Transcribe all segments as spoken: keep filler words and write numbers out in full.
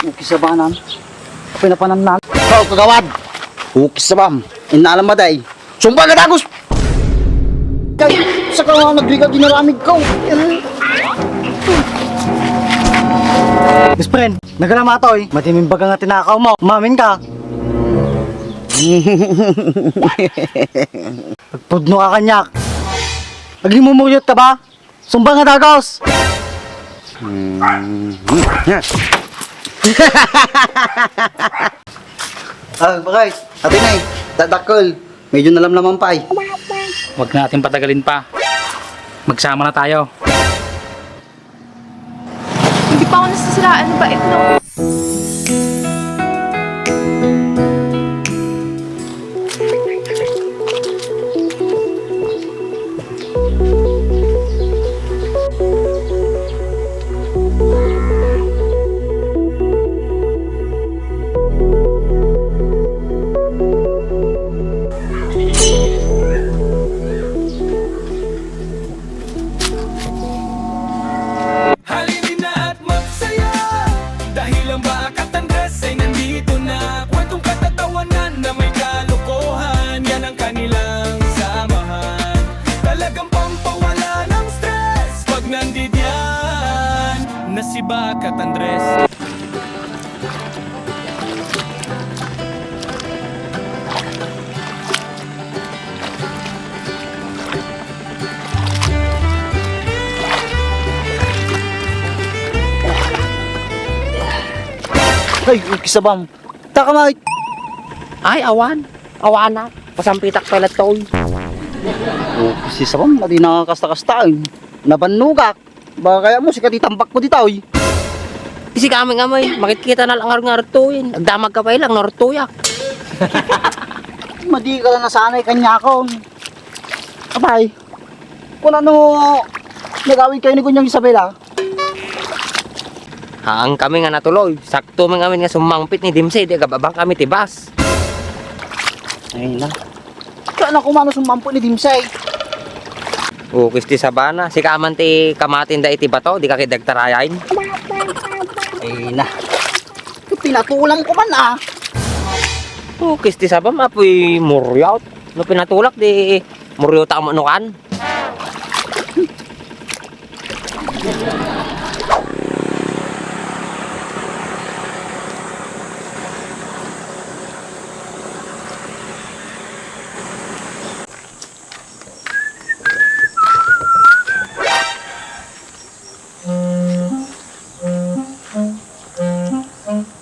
Ukisabanan. Pinapanannan. Ikaw, kagawad. Ukis sa bam. Inaalam ba, day? Sumbang ka, dagos! Kay, saka nga nagriga ginaramid ko. Best friend, nagana matoy. Madi mi baga nga tinakaw mo. Umamin ka. Pudno ka kaniak. Agimumuryot ka ba? Sumbang nga dagos! Hmm. Ah, bakit? Ate Nay, dadakkel. Medyo nalamlaman pa eh. Huwag na natin patagalin pa. Magsama na tayo. Hindi pa ako nasisiraan ng bait, no? Halina at magsaya, dahil ang Bakat Andres ay nandito na. Kwentong katatawanan na may kalokohan, yan ang kanilang samahan. Talagang pampawala ng stress pag nandidiyan na si Bakat Andres. Ay, uy, kisabam. Taka, mait. Ay, awan. Awanak. Pasampitak pay latta, oy. Oh, kisabam, madi na kasta-kasta, eh. Nabannogak. Baka kaya mo, sika ti tambak ko dita, oy. Isi kami nga, may makitkita na lang ngarud nga rugtuyen. Agdamag ka pay lang, no, rugtuyak. Madi ka na nasanay kaniakon. Apay, kun ano nagawid kayo ni Kunyang Isabela? Haan kami nga natuloy. Sakto man kami nga summangpit ni Dimsay, di agababang kami ti bus. Ay na. Kaya na kumano summangpit ni Dimsay. Ukis ti sabana. Sika man ti kamatin da iti bato, di ka kidagtarayan. Ay na. Pinatulang ko man, ah. Ukis ti sabam, apoy muriot. No pinatulak, di muriot ang manukan.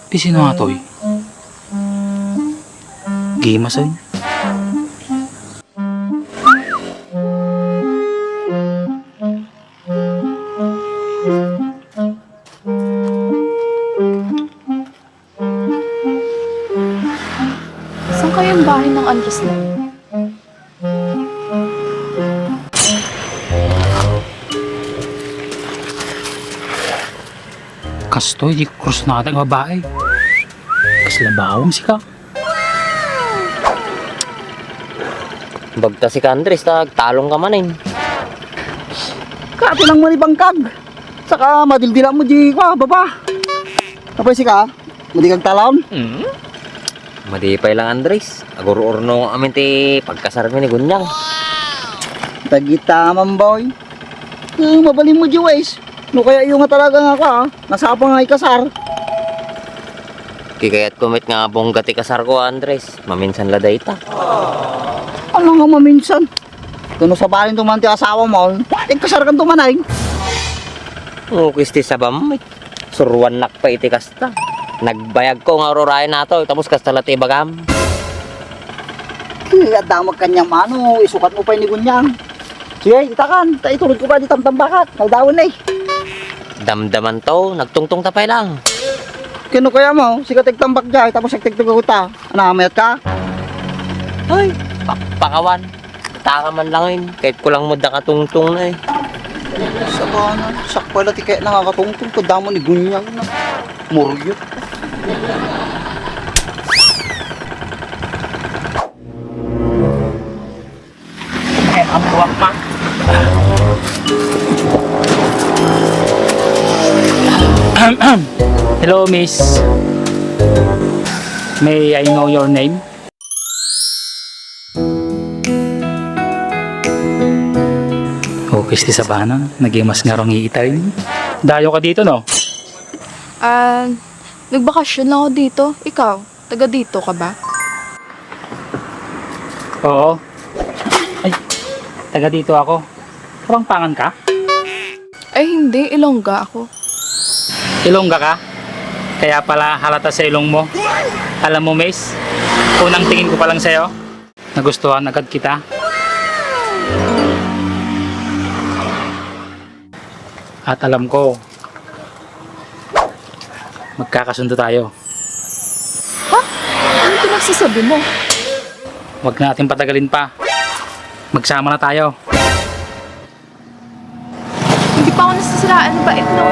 Ti sino atoy? Gimasen. Saan kaya ang bahay ng Andres na yun? Kastoy, di krusnada nga babae. Kasla bawang sika. Bagta sika, Andres, ta agtalong ka manen. Kapilang mo ni bangkag. Saka madildilan mo di kwa, baba. Apay sika, madi kag talon? Hmm? Madi pay lang, Andres. Agururno amin ti pagkasarmi ni Gunyang. Tagita man, boy. Eh, mabalin mo, Juwais. No kaya iyo nga talaga nga ka, ah. Nasapa nga ikasar. Kikayat ko met nga bongga ti kasar ko, Andres. Maminsan la dayta. Ano nga maminsan? Kuno sabali to man ti asawa mo, ikasar kan tumanay. Ukis ti sabam, met. Suruannak pay iti kasta. Nagbayag ko nga ururayen nato, tapos kasta la ti ibagam. Kaya damag kanya mano, isukat mo pay ni Gunyang. Sige, itakan, ta iturod ko pa di tamtambakat, kaldawan na eh. Damdaman to, nagtungtong ta pay lang. Kano kaya mo, sikat agtambak diay, tapos agtagtagaw ta. Anamayat ka? Ay, pakpakawan. Taka man lang, eh. Kahit ko lang mo da katungtong na, eh. Sabana, sakpa la ti kaya nakakatungtong, kadamo ni Gunyang na. Muryo. Miss, may I know your name? Okay, ti sabana, nagimas nga rong iitay. Dayo ka dito, no? Ah, nagbakasyon lang ako dito. Ikaw, taga dito ka ba? Oo. Ay, taga dito ako. Kapampangan ka? Ay, hindi. Ilongga ako. Ilongga ka? Kaya pala halata sa ilong mo. Alam mo, Miss, unang tingin ko pa lang sa'yo, nagustuhan agad kita. At alam ko, magkakasundo tayo. Ha? Anong pinagsasabi mo? Huwag na natin patagalin pa. Magsama na tayo. Hindi pa ako nasisiraan ng bait, no?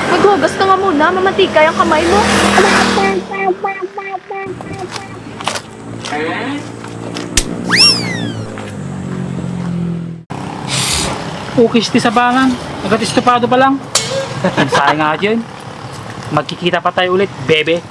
Maghugas ka nga muna, mamatikay ang kamay mo. Ukis ti sabangan, agad estupado pa lang. Sayang nga yun. Magkikita pa tayo ulit, bebe.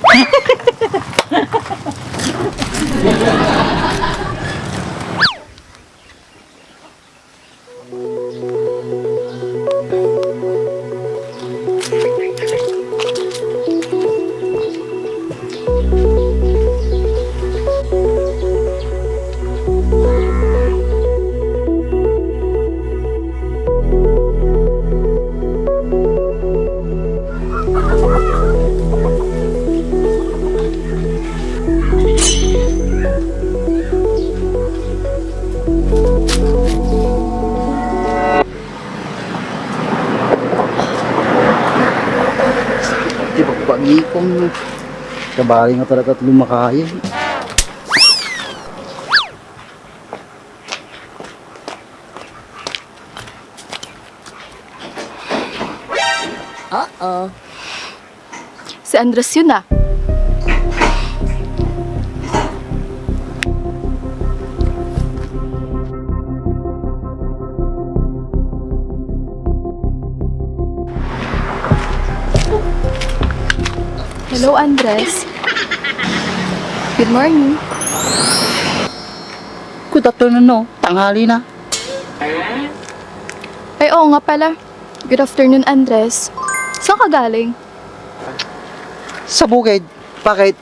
Sakit ti bagbagikom. Kabali nga talaga ti lumakayan. Uh-oh. Si Andres yun, ah. Hello, Andres. Good morning. Good afternoon, no? Tanghali na. Ay, oo nga pala. Good afternoon, Andres. Saan ka galing? Sa bukid. Bakit?